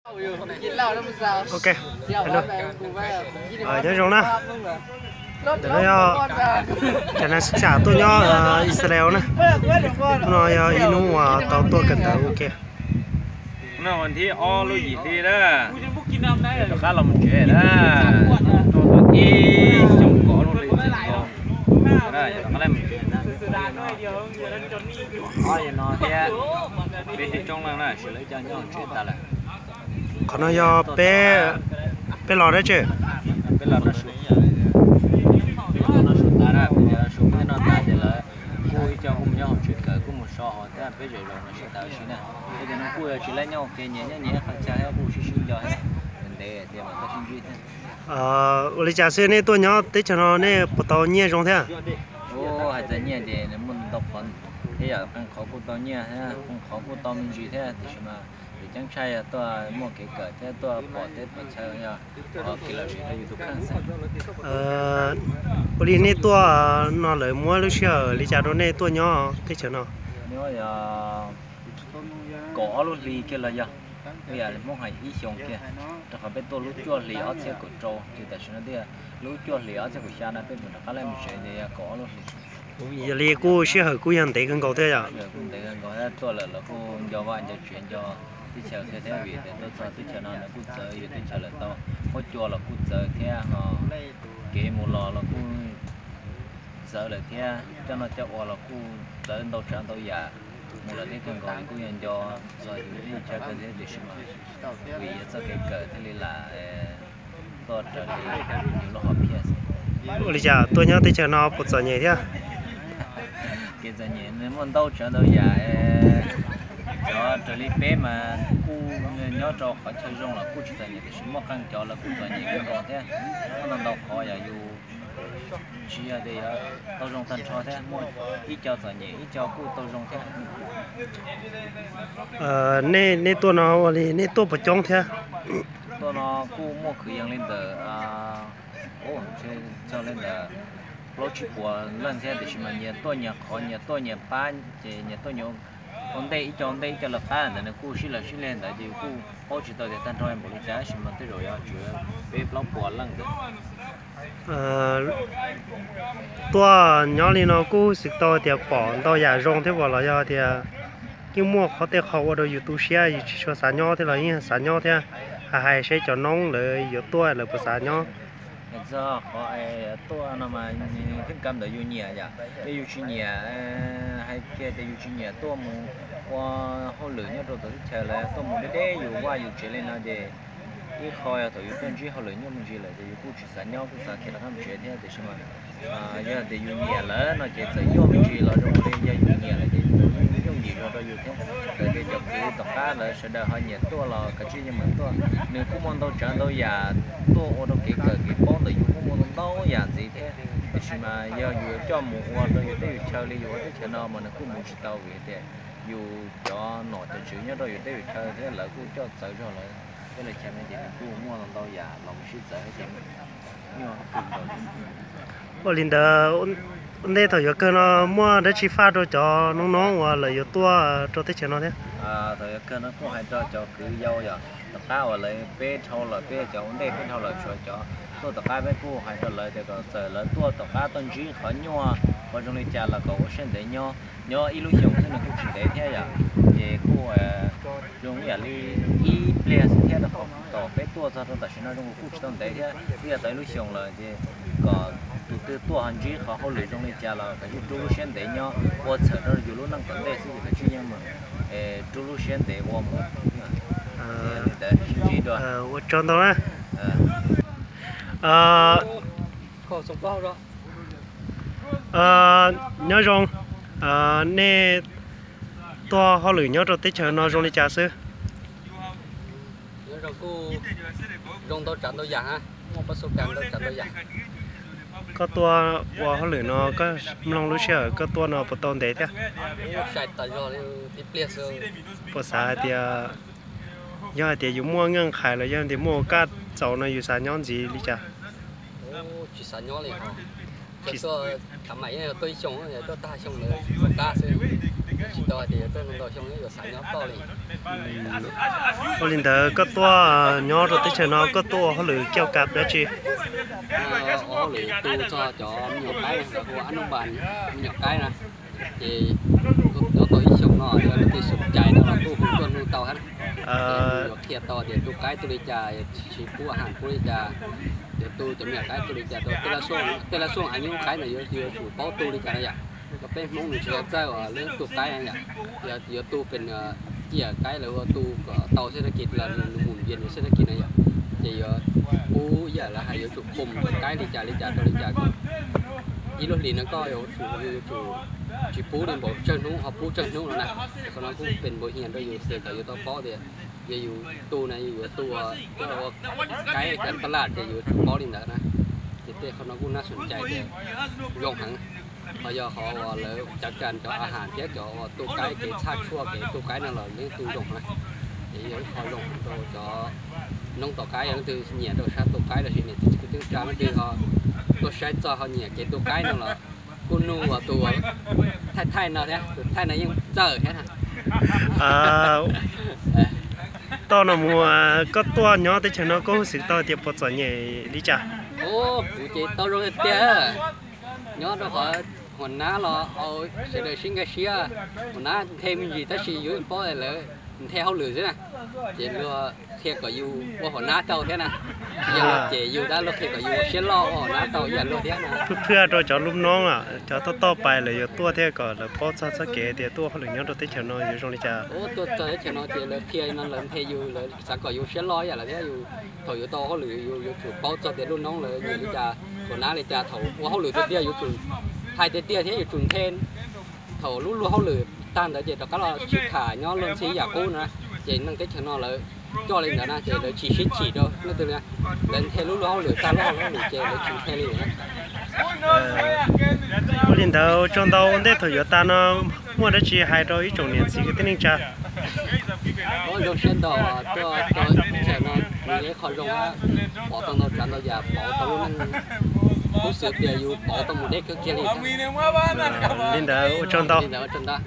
Ok, hello. Nyob zoo na. Ntawm no yog cov neeg xib xam tuaj nyob Israel na. Hnub no yog ib hnub uas tau tuaj kawm ntawv ua ke. Hnub no thib ob lub yim hli na, rov qab los mus tsev na, tuaj tau ib xyoos kaum ob lub hli txog no, rov qab los mus tsev na. Ob yam no thiab peb coob leej na, sawv daws coj nyob hauv tsev tas lawm. Qhov no yog peb, peb los dab tsi? Peb los noj su, peb los noj su tas na, peb los noj su peb noj tas ces lawv kuj ib co kuj mus nyob hauv tsev kawm, kuj mus so hauv thiab, peb zaum zaum no sib tham ua si na. Peb cov no kuj tsis laib nyob ua ke, nyias nyob nyias ib qhov chaw thiab, kuj sib sib nco thiab, ntev thiab mas tau sib ntsib thiab. Ua li cas xwb nej tuaj nyob teb chaws no nej puas tau nyiaj zoo thiab? Ua, hais txog nyiaj ces nws muaj ntau qhov thiab yom, qee qhov kuj tau nyiaj thiab, qee qhov kuj tau me ntsis thiab, tiam sis mas tseem ceeb tshaj yog tuaj muaj kev kawm thiab tuaj pom teb pom chaw yog qhov kev lom zem rau yus tus kheej xwb. Ua li nej tuaj no lawv muab lub sij hawm li cas rau nej tuaj nyob teb chaws no? Nyob yog kaum ob lub hli kiag los yog, ib yam li Hmoob hais ib xyoos kiag, rau qhov peb tuaj lub cuaj hlis ob txhiab kaum rau ces tam sim no twb yog lub cuaj hlis ob txhiab kaum xya no peb tseem rov qab los mus tsev ces yog kaum ob lub hlis. Yog li kuj sij hawm kuj yog ntev kawg nkaus thiab yom? Kuj ntev kawg nkaus thiab, tuaj lawm los kuj nco vaj nco tsev nco teb chaws kiag thiab, vim tias tuaj txog teb chaws no nws kuj txawv, yus teb chaws lawm tau huab cua los kuj txawv thiab, ho kev mus los los kuj txawv lawm thiab, coj noj coj ua los kuj txawv ntau tsav ntau yam. Mus lawm thiab kawg nkaus kuj yog nco txog yus teb chaws kawg thiab, tiam sis mas vim yog txoj kev kawm thiaj li lam tuaj raws li yus lub hom phiaj xwb. Ua li cas tuaj nyob teb chaws no puas txom nyem thiab? Kev txom nyem nws muaj ntau tsav ntau yam. Cov raws li peb mas kuj nyob rau qhov chaw zoo los kuj tsis txom nyem, tiam sis muaj qee cov los kuj txom nyem kawg nkaus thiab. Muaj ntau ntau qhov yog yus tsis yog tias yuav tau zoo tag nrho thiab, muaj ib co txom nyem ib co kuj tau zoo thiab. Nej, nej tuaj no ua li nej tuaj puas coob thiab? Tuaj no kuj muaj kwv yees li ntawm, txog li ntawm plaub tsib puas leej thiab, tiam sis mas nyias tuaj nyias qhov, nyias tuaj nyias pab, ces nyias tuaj nyias ua ntej, ib co ua ntej ib co lawv qab ntawd, nws kuj sib lawv sib lej ntawd ces yus kuj paub tsis tau tias tag nrho npaum li cas, tab sis mas tej zaum yog tsuas peb plaub puas leej ntawd. Tuaj nyob li no kuj xwm tau tias pom ntau yam zoo thiab, los yog tias yeej muaj qhov tej qho ua rau yus tu siab, yus tsis tshua xav nyob thiab los yeej xav nyob thiab, hais hais seb cov noob lawv yuav tuaj lawv puas xav nyob. Txog qhov tuaj no mas nws yeej kam ntawm yus nyiam yom, yog yus tsis nyiam, hais kiag tias yus tsis nyiam tuaj mus ua hauj lwm nyob rau tom teb chaws lawv tuaj mus deb deb yus vaj yus tsev li no ces ib qho yog thaum yus tuaj ntsib hauj lwm nyuaj me ntsis lawm ces yus kuj tsis xav nyob, kuj xav khiav rov qab mus tsev thiab, tiam sis mas yog tias yus nyiam lawm no ces txawm nyuaj me ntsis los zoo li yog yus nyiam lawm ces yooj yim zog rau yus thiab. Raws li cov kwv tom qab lawv sawv daws ho nyiam tuaj los kav tsij yeej meem tuaj, nws kuj muaj ntau tsav ntau yam tuaj ua rau kev kawm kev paub ntawm yus kuj muaj ntau yam ntxiv thiab. Tiam sis mas yog yus yuav coj mus ua rau yus teb yus chaw li yus ua teb chaws no mas nws kuj mus tsis tau vim tias yus cov nom cov tswv nyob rau yus teb yus chaw thiab lawv kuj coj txawv zog lawm, thiab lawv chaw no ces nws kuj muaj ntau yam los mus sib txawv thiab ces nyuaj kawg nkaus li. Ua li ntawd, ua ntej thaum yuav kawg no muaj dab tsi faj rau cov noob noob uas lawv yuav tuaj rau teb chaws no thiab? Thaum yuav kawg no kuj hais rau cov kwv yau yom, tom qab uas lawv peb dhau lawm, peb cov ua ntej peb dhau lawm, tshuav cov tuaj tom qab peb kuj hais rau lawv tias kom txawm lawv tuaj tom qab tuaj ntsib qhov nyuaj qhov zoo li cas los kom ua siab ntev nyob, nyob ib lub xyoos xwb nws kuj tsis ntev thiab yom, ces kuj zoo ib yam li ib pliag xwb thiab, rau qhov tom peb tuaj txog rau tam sim no zoo kuj tsis tau ntev thiab, twb yog tau ib lub xyoos lawm ces kom tus twg tuaj ho ntsib qhov hauj lwm zoo li cas los kom yeej rub lub siab ntev nyob ua txhawm rau yus lub neej tom ntej xwb ces kav tsij yeej rub lub siab ntev ua mus. Li ntawd sib ntsib dua. Ua tsaug ntau na. Nyob zoo, nej tuaj hauj lwm nyob rau teb chaws no zoo li cas xwb? Koj tuaj ua hauj lwm no koj mloog lub sij hawm koj tuaj no puas tau ntev thiab? Puas xav hais tias, yog hais tias yus muaj nqeej qhais los yog tias muaj kab txaus no yus xav nyob ntxiv li cas? Tsis, Tsis tau hais tias yuav tuaj ntau xyoo yuav xav nyob toj li. Ua li ntawd koj tuaj nyob rau teb chaws no koj tuaj ua hauj lwm coj kab dab tsi? Ua hauj lwm tu txog cov me nyuam qaib, hu ua ab nub npas me nyuam qaib na. Ces nyob tau ib xyoos no yog leej twg xyuam cai no los kuj hu tuaj nug tau thiab. Ces yuav qhia tau tias tu qaib tu li cas, tsis pub a has pub li cas, yuav tu cov me nyuam qaib tu li cas rau tej laj xoj, tej laj xoj av nyuj qaib ntawd yuav tsum paub tu li cas no yom. Rau peb Hmoob nws tsis tau txawj lub tu qaib yom. Yog yuav tu pem ib yam qaib lawv ua tu kom tau xeb tag kis los nws mus npias nws xeb tag kis no yom. Ces yuav pub ib yam lawv hais yuav tsum khum qaib li cas li cas rau li cas kom ib lub hlis no koj yuav tsum, yuav tsum tsis pub li npaum tsawg hnub ho pub tsawg hnub no na. Qhov no kuj pem npaum hiam rau yus xwb kom yus tau paub tias yog yus tu na yus yuav tu ua qaib cov taj laj ces yuav tsum paub li ntawd na. Ces tej qhov no kuj nab xum cai tias zoo heev. Ho yog qhov uas lawv cav kas cov a has thiab cov uas tu qaib kev txhaj tshuaj kev tu qaib no los yeej tu zoo na. Ces yog ib qho zoo heev rau cov noob tom qaib, yog leej twg nyiam rau sab tu qaib los sis niam txiv kwv tij neej tsa leej twg ho tuaj saib txog ho nyiam kev tu qaib no los kuj nug ua tus thaij thaij no thiab, tus thaij no yeej txawj thiab na. Toj no mus, koj tuaj nyob teb chaws no koj huj xwm tau tias puas txom nyem li cas? Kuv ces tau zoo tiag tiag. Nyob rau qhov hua nab los sawv daws sib nkag siab, hua nab nthe me ntsis tab sis yus yeej paub lawv nthe hauj lwm xwb na. Ces luag qhia kom yus ua hua nab tau thiab na. Yog luag cem yus tab luag qhia kom yus ua siab loj ua hua nab tau ib yam luag thiab na. Phwj phwj rau cov lub noob, cov toj toj pais lawv yuav tuaj thiab kom lawv paub txog txoj kev tias tuaj ua hauj lwm nyob rau teb chaws no yuav zoo li cas. Tuaj txog teb chaws no ces lawv qhia no lawv nthe yus, lawv xav kom yus siab loj ib yam lawv thiab. Yus thaum yus tau hauj lwm yus yuav tsum paub txog tias lub noob lawv nyiam li cas, hua nab li cas, thaum ua hauj lwm tiag tiag yuav tsum hais tiag tiag thiab yuav tsum nthe. Thaum lub luag hauj lwm tag ntawd ces rov qab los sib tham nyob luag ntxhi ib yam qub na. Ces neeg teb chaws no lawv coj li ntawd na ces lawv tsis sib chim rau leej twg li. Lawv nthe lub luag hauj lwm tag lub hauj lwm ces lawv tsis nthe li na. Ua li ntawd tsaug ntau, ua ntej thaum yuav tas no muaj dab tsi hais rau ib tsoom niam txiv kwv tij neej tsa? Ua zoo siab ntau tuaj txog teb chaws no, nws yog ib qho zoo, pom tau ntau tsav ntau yam, pom tau lub neej, kuj xwv tias yus pom tau mus deb kawg kiag li. Li ntawd ua tsaug ntau. Li ntawd ua tsaug ntau.